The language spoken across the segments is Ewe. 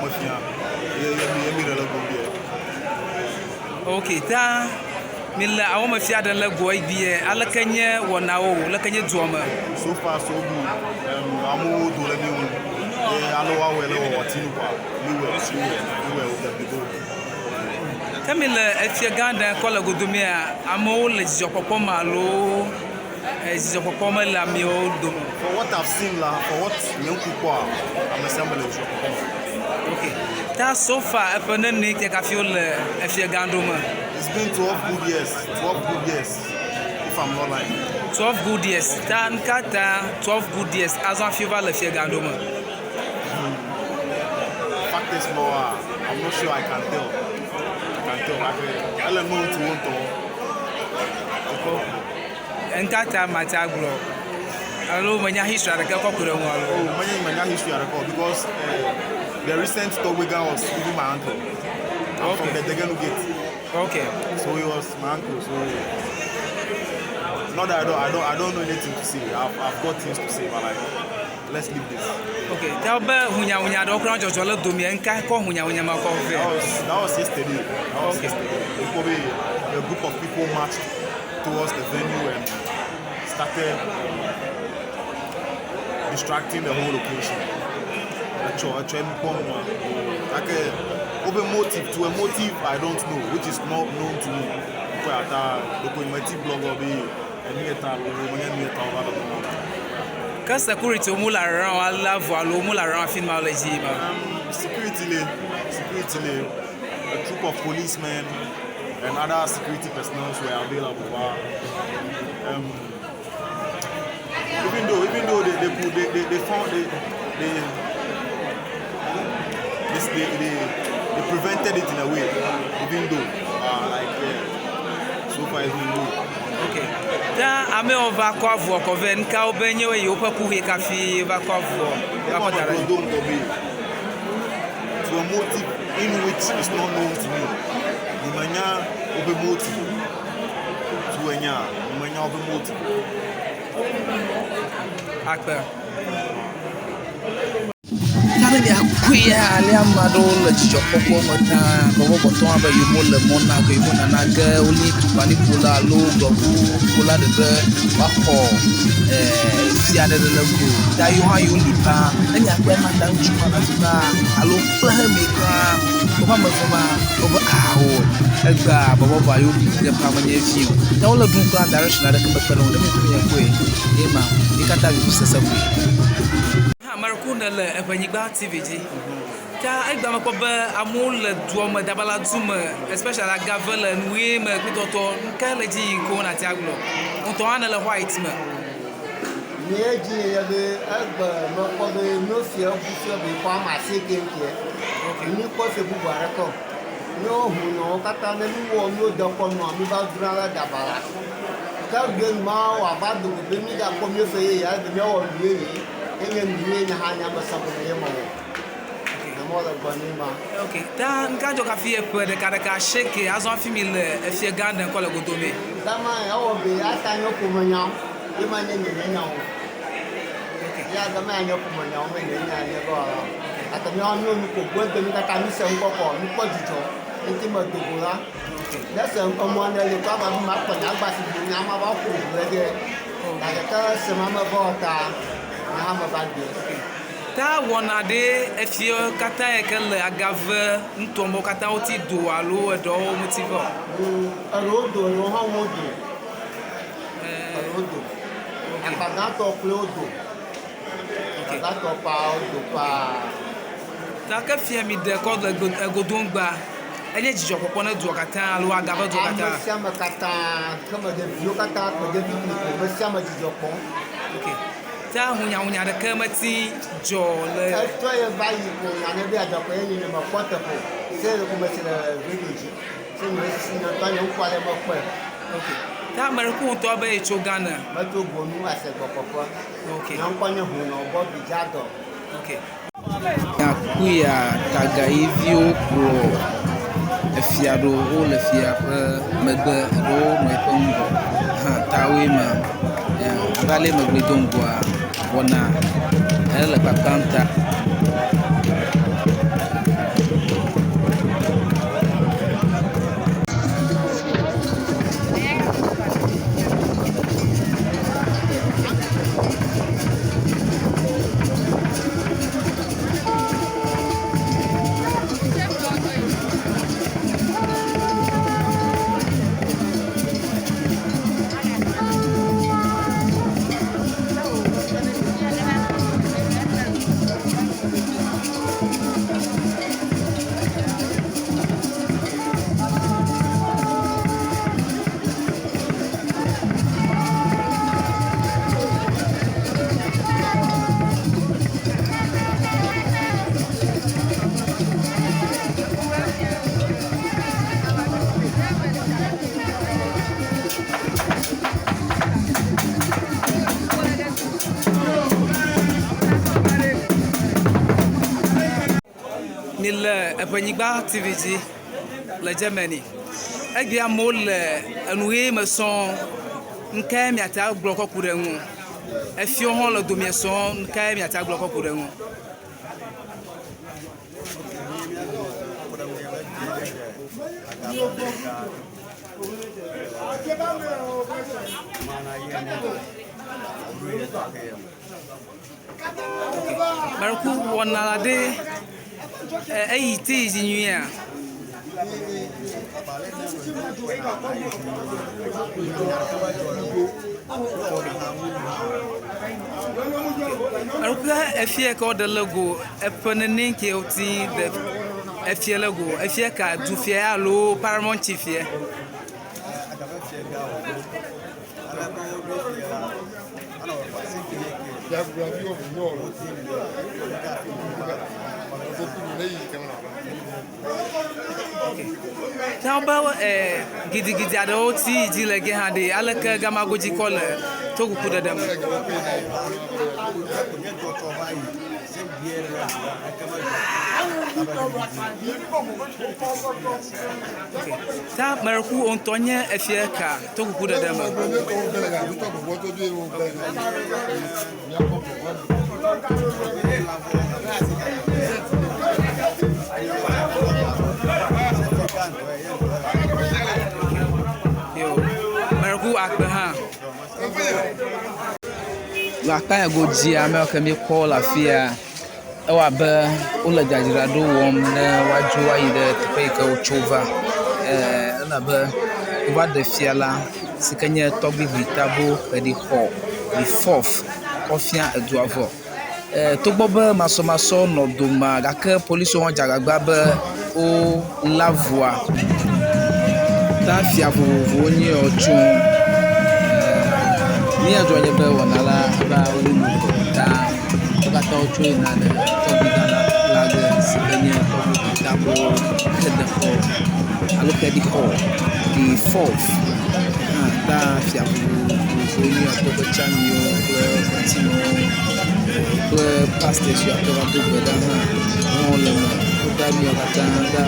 mefia ye ye mi ye mi ɖe le go bie. Ok, ta mi le awɔmefia ɖe le goa egbea, aleke nye wɔnawo, leke nye dua me? So far so good. Um, amewo do le mi ŋu ye ale woawɔe le wɔwɔ ti nu kɔa, mi wɔe, mi wɔe, mi wɔe wòde blibo. Ke mi le efia gã ɖe kɔ le godomea, amewo le dzidzɔkpɔkpɔ me alo dzidzɔkpɔkpɔ mele amewo dome o? For what I've seen la, for what nye ŋku kpɔa, ame sia ame le dzidzɔkpɔkpɔ me. Ok, ta so far eƒe nenie ke hafi wole efia gã ɖo me? It's been 12 good years, 12 good years, if I'm not lying. 12 good years, ta nuka ta 12 good years azɔ hafi wova le fia gã ɖo me? Factors more, I'm not sure I can tell. I can tell. I can, ele known to ŋutɔ. Nuka ta mate agblɔ? Alo menya history aɖeke kɔ ku ɖe ŋu alo? Oh, menya menya history aɖeke o because the recent Togbegan was even my uncle. I'm from the Degenu gate. Okay. So he was my uncle. So not that I don't know anything to say. I've got things to say, but like, let's leave this. Okay. Ta be hunyahunya aɖewo kura dzɔdzɔ le domea, nuka kɔ hunyahunya ma kɔ vɛ? That was yesterday. That was yesterday. Probably a group of people marched towards the venue and started distracting the whole location. Etsɔ emi kpɔ nua. Gake wobe motive to a motive I don't know, which is not known to me. Kɔ ata ɖeko meti gblɔ gɔ be enu yɛ ta alo menye nu yɛ ta wova le mɔ. Ke security wo le around ale avɔ alo wo le around afi ma le dzi ma? Security le, security le, a troop of policemen and other security personnel were available. But, even though they could they found they, this, they prevented it in a way, even though like so far it's been good. Okay. Ta amewo va kɔ avɔ kɔ vɛ, nuka wobe nye yewoƒe kuxi kafi va kɔ avɔ va kɔ da ɖe anyi? Do ŋgɔ be to a motive in which is not known to me. Nyemenya woƒe motive. To enya, nyemenya woƒe motive. Akpe. Ta ne miakpɔe ale ame aɖewo le dzidzɔkpɔkpɔ me ta bɔbɔbɔtɔ abe yewo le mɔ na ge yewo nana ge wonye tukpaniƒola alo gɔʋuƒola ɖe be woaxɔ fia ɖe le go. Ta yewo hã yewo li paa. Ne miakpɔe mata ŋutsu ma le afi ma alo kple heme kura woƒe ame eve ma wobe awo egbea bɔbɔbɔa yewo ɖu ge paa menye vi o. Ta wole ɖum kura direction aɖeke mekpe ɖe wo ŋu. Ne miaƒe miakpɔe ye ma yi katã vivi sese koe. Hã Mereku ne le Eʋenyigba TV dzi. Ta egbea mekpɔ be amewo le dua me, Dabala du me, especially Agave le nu ʋe me kple tɔtɔ. Nu ka le dzi yim ko nàte agblɔ? Ŋutɔ hã nele white me. Nye dzi ye be egbe mekpɔ be míwo fia ʋu fia be xɔ ame asieke ŋkeɛ. Mi kpɔ fia bubu aɖeke o. Míwo hunɔwo katã ne mi wɔ míwo dekɔnua mi va dzra le Dabala. Ke gbe ma wòava do go be mi gakpɔ míwo fia yeye ale be míawɔ nu yeye. Enye nu yeye nye hã nye ame sɔgɔme ye mewɔ. Nene le gbɔ nyi ma. Ok, ta nuka dzɔ hafi eƒe ɖeka ɖeka asieke azɔ hafi mi le efia gã ɖe kɔ le godome? Dama ewɔ be ata nye ƒomenyawo ye ma nye nye nyawo. Ya dama ya nye ƒomenyawo me nye nya nye be wala. Gake míawo míwo nu ko gbɔdɔ mi katã mi se ŋkɔkɔ mi kpɔ dzidzɔ ŋuti me dogo la. Ne se emɔ ne li kɔ ava be ma kpɔ nye agba si ʋu nya ma va ƒo ʋu ɖe dzi. Gake ke se ma me vɔ ta nye hã me va gbe. Ta wɔna ɖe efia katã yi ke le Agave nutoa me wo katã woti do alo eɖewo meti vɔ? Eɖewo do, eɖewo hã wodo. Eɖewo do. Akpa gãtɔ kloe wodo. Akpa gãtɔ paa wodo paa. Ta ke fia mi ɖe kɔ le egodoŋgbea, enye dzidzɔkpɔkpɔ ne dua katã alo Agave dua katã? Ame sia ame katã, xexeme ɖeviwo katã, kple ɖevi kple ame sia ame dzidzɔ kpɔm. Ok. Ta hunyahunya ɖeke meti dzɔ le. Etɔ ye va yi ko nya ne be adzɔkɔ ye nye mekpɔ teƒe o. Se le kome si le radio dzi. Se nye si nye tɔ nye ŋkɔ ale mekpɔe. Ok. Ta ame ɖe ku ŋutɔ be yetso Ghana. Metso Gonu Asegbɔkɔƒe. Ok. Nye ŋkɔ nye Hunɔ Bobby Jadɔ. Ok. Nyakuya tagayiviwo kplɔ efia ɖo wole fia ƒe megbe eɖewo nɔ eƒe ŋgɔ hã tawoe ma. Abe ale megblɔe do ŋgɔa wɔna ele kpakpam ta. le Eŋenyigba TV dzi le Germany. Egbea amewo le enu ʋe me sɔŋ. Nukae miate agblɔ kɔ ku ɖe eŋu? Efiɔ hã le domie sɔŋ. Nukae miate agblɔ kɔ ku ɖe eŋu? Meɖeku wɔna la ɖe eyi te yi dzi nyuiea? Meɖeku efia ke woɖe le go eƒe nene ke woti ɖe efia le go efia ka dufia alo paramount chief ye? Ke be gidigidi aɖewo ti yi dzi le ge hã ɖe, aleke gama godzi kɔ le to kukuɖeɖe me? Ta meɖeku wò ŋutɔ nye efia ka to kukuɖeɖe me? Yo, meɖeku akpe hã. Le akpa ya godzi amewo ke míekpɔ le afia, ewɔ abe wole dzadzraɖo wɔm ne woadzo ayi ɖe teƒe yi ke wotso va. Elabe wova ɖe fia la si ke nye Tɔgbui Ŋuitabo Xeɖixɔ the fourth kɔ fia edua vɔ. Togbɔ be masɔmasɔ nɔ domea gake polisiwo hã dze agbagba be wolé avua. Ta fia vovovowo nye yewo tso. Míadzɔ nye be wɔna la va wu enu vɔ ta wo katã wotso yina ɖe tɔgbui gã la ge si ke nye tɔgbui Ŋuitabo Xeɖexɔ alo Xeɖixɔ the fourth hã ta fia vovovowo nye yewo kple tsamiwo kple ŋutimewo kple pastors yiwo ke va do gbe ɖa hã wole eme. Wota nuyiwo katã va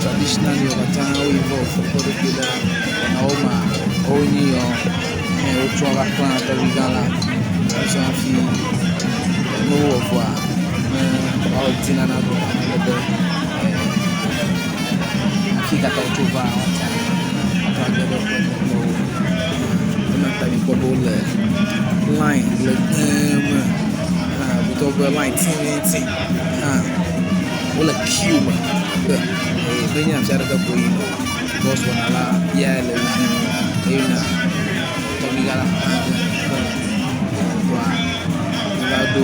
traditional nuyiwo katã wo involve woƒe ɖokui ɖe wɔnawo mea, wonye yewo ne wotsɔ va klã tɔgbui gã la. Azɔ hafi ne wowɔ vɔa ne woawɔ ŋuti nana vɔ ale be afi katã wotso va woatsa woava ge ɖe woƒe teƒewo. Ema ta mikpɔ be wole line legbee me hã wotɔ be line tititi hã wole queue me be menye afi aɖeke ko woyina o because wɔna la ya le wo dzi eyina tɔgbui gã la hã ge vɔa wova ɖo.